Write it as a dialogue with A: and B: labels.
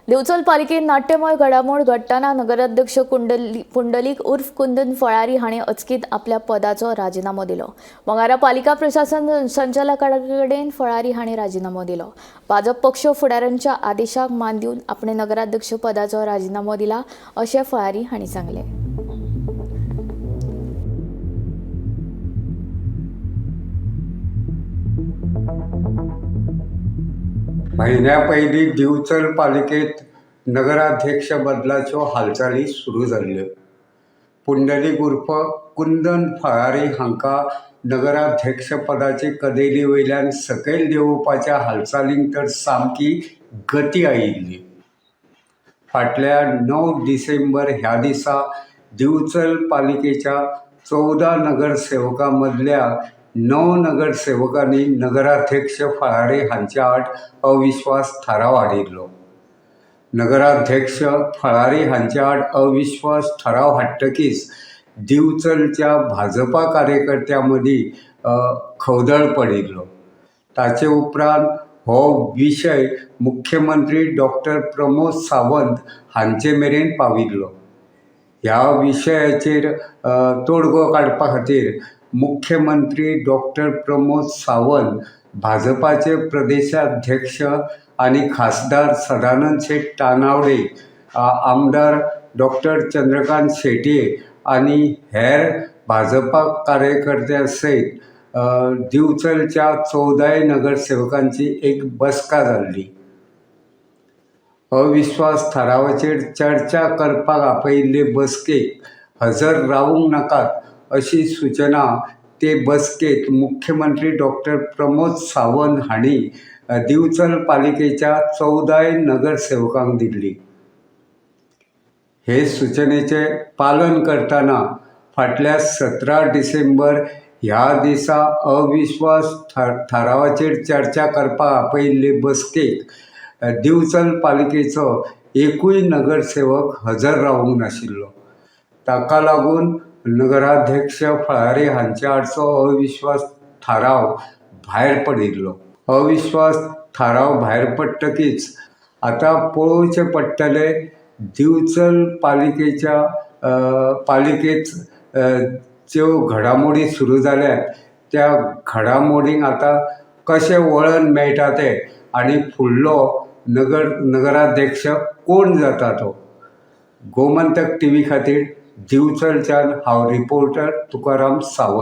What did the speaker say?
A: दिवचल पालिकेत नाट्यमय घडामोड घडटना नगराध्यक्ष पुंडलीक उर्फ कुंदन फळारी हांणी अचकीत आपल्या पदाचो राजिनामो दिलो. मंगळारा पालिका प्रशासन संचालका कडेन फळारी हांणी राजिनामो दिलो. भाजप पक्ष फुडाऱ्यांच्या आदेशाक मान दिवन आपणे नगराध्यक्ष पदाचो राजिनामो दिला अशें फळारी हांणी सांगलें.
B: म्हयन्या पयलीं दिवचल पालिकेंत नगराध्यक्ष बदलाच्यो हालचाली सुरू जाल्ल्यो. पुंडलीक उर्फ कुंदन फळारी हांकां नगराध्यक्षपदाचे कदेली वयल्यान सकयल देंवोवपाच्या हालचालींक तर सामकी गती आयिल्ली. फाटल्या 9 डिसेंबर ह्या दिसा दिवचल पालिकेच्या 14 नगरसेवकां मदल्या 9 नगरसेवकांनी नगराध्यक्ष फळारी हांचे आड अविश्वास थाराव हाडिल्लो. नगराध्यक्ष फळारी हांचे आड अविश्वास थाराव हाडटकीच दिवचलच्या भाजपा कार्यकर्त्यां मदीं खवदळ पडिल्लो. ताचे उपरांत हो विशय मुख्यमंत्री डॉक्टर प्रमोद सावंत हांचे मेरेन पाविल्लो. ह्या विशयाचेर तोडगो काडपा खातीर मुख्यमंत्री डॉक्टर प्रमोद सावंत, भाजपाचे प्रदेशाध्यक्ष आनी खासदार सदानंद शेट तानावडे, आमदार डॉक्टर चंद्रकांत शेटये आनी हेर भाजपा कार्यकर्त्यां सयत दिवचलच्या 14 नगरसेवकांची एक बसका जाल्ली. अविश्वास थारावाचेर चर्चा करपाक आपयिल्ले बसकेक हजर रावूंक नाकात अशी सूचना ते बसकेंत मुख्यमंत्री डॉक्टर प्रमोद सावंत हांणी दिवचल पालिकेच्या 14 नगरसेवकांक दिल्ली. हे सूचनेचें पालन करतना फाटल्या 17 डिसेंबर ह्या दिसा अविश्वास थारावाचेर चर्चा करपाक आपयिल्ले बसकेक दिवचल पालिकेचो एकूय नगरसेवक हजर रावूंक नाशिल्लो. ताका लागून नगराध्यक्ष फळारी हांचे आडचो अविश्वास थाराव भायर पडिल्लो. अविश्वास थाराव भायर पडटकीच आतां पळोवचें पडटलें दिवचल पालिकेच्या पालिकेंत ज्यो घडामोडी सुरू जाल्यात त्या घडामोडींक आतां कशें वळण मेळटा तें आनी फुडलो नगराध्यक्ष कोण जाता तो. गोमंतक टीव्ही खातीर दिवचलच्यान हांव रिपोर्टर तुकाराम सावंत.